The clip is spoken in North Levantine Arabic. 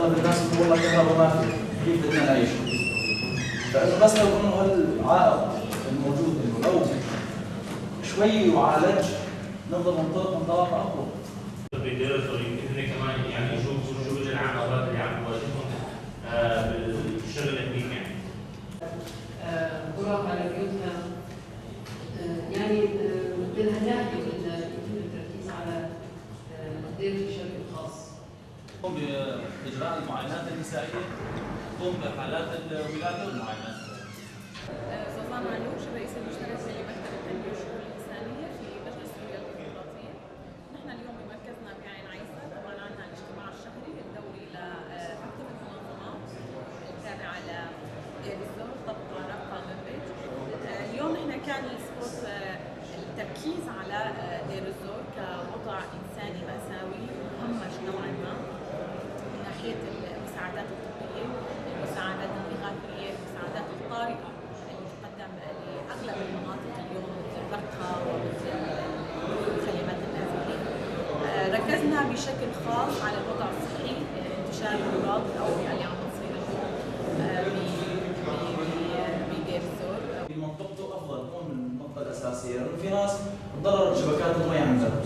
اغلب الناس بيقولوا والله كهرباء ما في، كيف بدنا نعيش؟ فانه بس لو انه هالعائق الموجود انه لو شوي يعالج نقدر ننطلق انطلاقة اقوى. بدير الزور يمكن هن كمان يعني يشوفوا شو العقبات اللي عم تواجههم بالشغل هنيك يعني. قرى على بيوتها، يعني من هالناحية بدنا يتم التركيز على الدير بشكل خاص. قم باجراء المعاينات النسائية، قم بحالات الولادة والمعاينات. زوزان علوش، الرئيس المشترك لمكتب التنمية والشؤون الانسانية في مجلس سوريا الديمقراطية. نحن اليوم بمركزنا بعين عيسى، طبعا عندنا الاجتماع الشهري الدوري لمكتب المنظمات التابعة لدير الزور، طبقه رقه منبج. اليوم نحن كان ال spot التركيز على دير الزور كوضع انساني مأساوي مهمش نوعا ما من ناحية المساعدات الطبية، المساعدات الاغاثيه، المساعدات الطارئة اللي تقدم لاغلب المناطق اليوم مثل الرقة ومثل مخيمات النازحين. ركزنا بشكل خاص على الوضع الصحي، انتشار الامراض الاوبئة اللي عم تصير اليوم بدير الزور. في منطقته افضل مو من المنطقة الاساسية، لانه في ناس تضررت شبكات المي عندها.